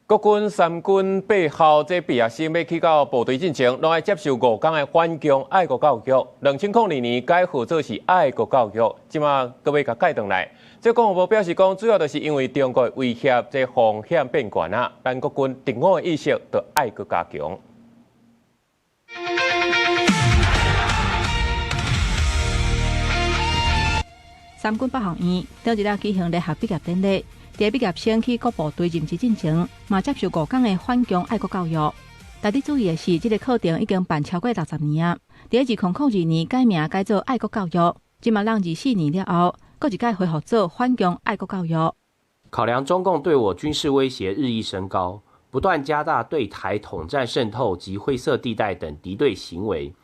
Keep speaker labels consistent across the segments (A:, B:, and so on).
A: 國軍三軍八校這畢業生欲去到部隊進前，攏愛接受5工的反共愛國教育。2002年改號做是愛國教育，這馬閣欲共改轉來。這國防部表示講，主要就是因為中國威脅，這風險變懸啊，咱國軍敵我的意識著愛閣加強。
B: 三軍八學院頂一日舉行聯合畢業典禮。佇畢業生去各部隊任職進前，嘛接受五工的反共愛國教育。值得注意的是，這個課程已經辦超過60年啊。佇2002年改名改做愛國教育，這馬人24年了後，閣一擺恢復做反共愛國教育。
C: 考量中共對我軍事威脅日益升高，不斷加大對台統戰滲透及灰色地帶等敵對行為。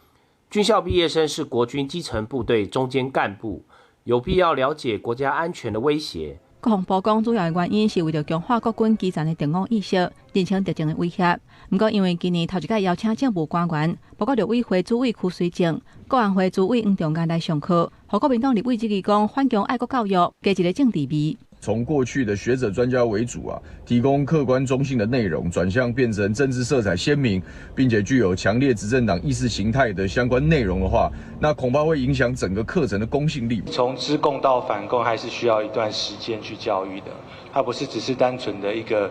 C: 軍校畢業生是國軍基層部隊中堅幹部，有必要了解國家安全的威脅。
B: 國防部講，主要的原因是為著強化國軍基層的敵我意識，認清敵情的威脅。毋過，因為今年頭一擺邀請政務官員，包括陸委會主委柯水正、國安會主委黃重諳來上課，予國民黨立委質疑講反共愛國教育加一個政治味。
D: 從過去的學者專家為主啊，提供客觀中性的內容，轉向變成政治色彩鮮明，並且具有強烈執政黨意識形態的相關內容的話，那恐怕會影響整個課程的公信力。
E: 從知共到反共，還是需要一段時間去教育的，它不是只是單純的一個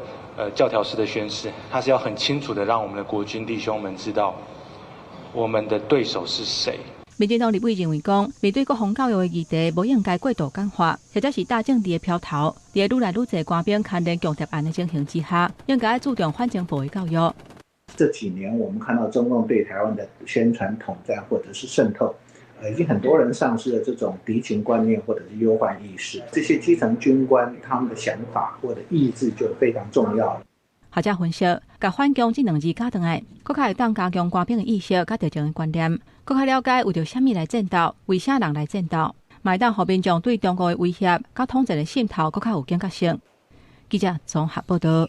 E: 教條式的宣示，它是要很清楚的讓我們的國軍弟兄們知道，我們的對手是誰。
B: 民進黨立委認為講，面對國防教育的議題，無應該過度簡化，或者是打政治的標頭。佇愈來愈濟官兵牽連共諜案的情形之下，應該注重反情報的教育。
F: 這幾年，我們看到中共對台灣的宣傳統戰或者是滲透，已經很多人喪失了這種敵情觀念或者是憂患意識。這些基層軍官他們的想法或者意志就非常重要。
B: 學者分析，共反共這兩字加轉來，閣較會當加強官兵的意識佮敵情的觀念，閣較了解為著啥物來戰鬥，為啥人來戰鬥，嘛會當予民眾對中國的威脅佮統戰的滲透閣較有警覺性。記者綜合報道。